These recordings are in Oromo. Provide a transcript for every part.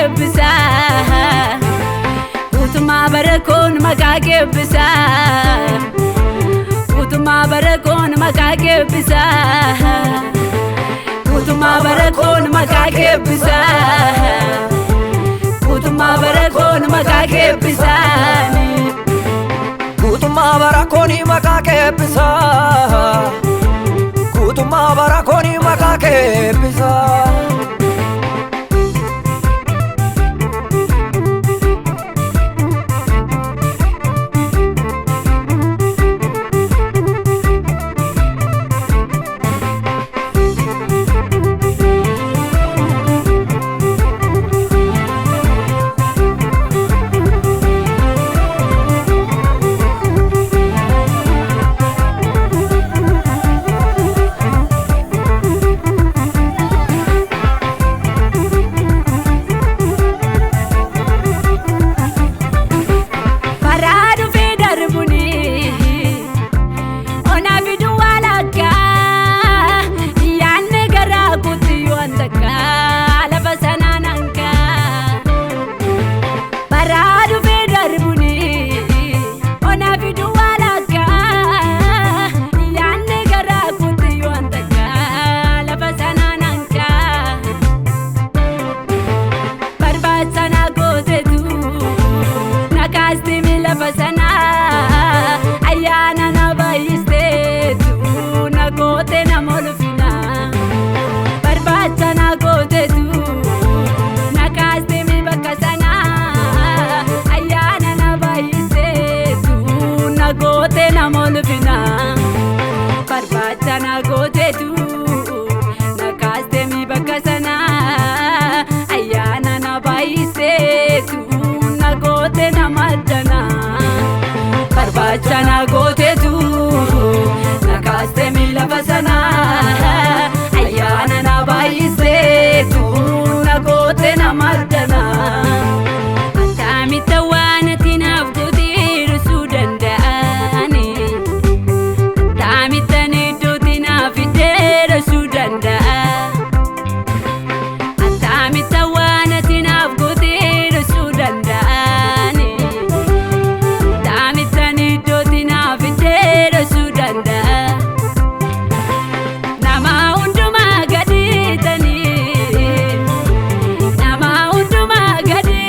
keebbisaa. Guutummaa bara koon maqaa keebbisaa. Guutummaa bara koon maqaa keebbisaa. Guutummaa bara koon maqaa keebbisaa. Guutummaa bara koon maqaa keebbisaa. Guutummaa bara koon maqaa keebbisaa. Guutummaa bara koon maqaa keebbisaa. Karaa dhufee darbuni onaa fiduu waan akka yaadne garaa kutti waan takka lafa sanaan hanka. Karaa dhufee darbuni onaa fiduu waan akka yaadne garaa kutti waan takka lafa sanaan hanka. Barbaachanaa gootetu nakaasti lafa sanaa ayyaana na baay'isteetu na goote na molfina. Barbaachanaa gootetu nakaasti bakka sanaa ayyaana na baay'isteetu na goote na molfina. Barbaachanaa gootetu nakaasti bakka sanaa ayyaana na baay'isteetu na goote na maddana. Barbaachana gootetu nakaaste lafa sanaa ayyaana na baay'isteetu na goote na maddana. Attamitta waan ati naaf gootee dhiisuu danda'ani. Attamitta iddootti naaf iddee dhiisuu danda'a. Attamitta waan ati naaf gootee dhiisuu danda'ani. Attamitta iddootti naaf iddee dhiisuu danda'a. Nama hundumaa gadi ta'anii. Nama hundumaa gadi,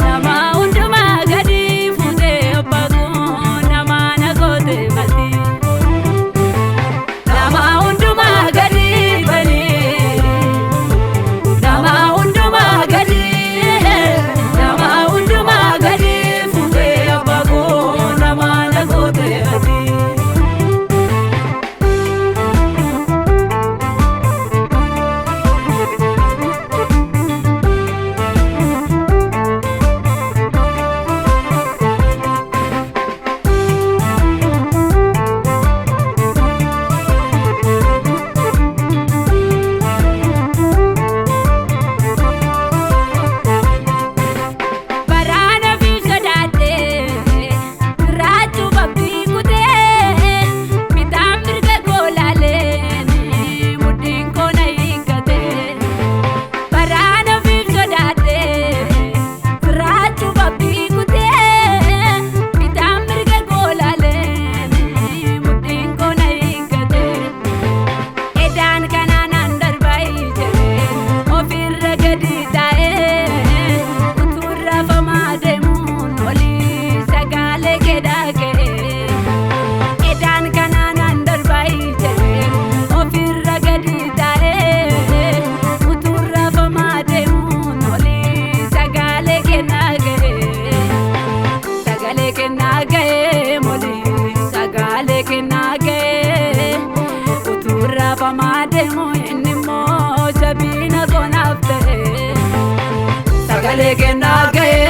nama hundumaa gadi fuutee abbaa koo nama na goote mati. Nama hundumaa gadi banii, nama hundumaa gadi, nama hundumaa gadi fuutee abbaa koo nama na goote mati. Baraana fi sodaatee raachuu babbii kutee midhaan mirga goolaalee mudhiin koona hiikkatee. Baraana fi sodaatee raachuu babbii kutee midhaan mirga goolaalee mudhiin koona hiikkatee. Edaan kanaan darbaa jedhee ofirra gadi taa'ee utuu rafamaa deemuun olii sagaalee keedhaa ga'ee. Edaan kanaan darbaa jedhee ofirra gadi taa'ee utuu rafamaa deemuun olii sagaalee kennaa ga'ee. Sagalee kennaa ga'ee molii sagalee kennaa ga'ee utuu rafamaa deemu inni immoo jabina koonaaf ta'e. Sagalee kennaa ga'ee.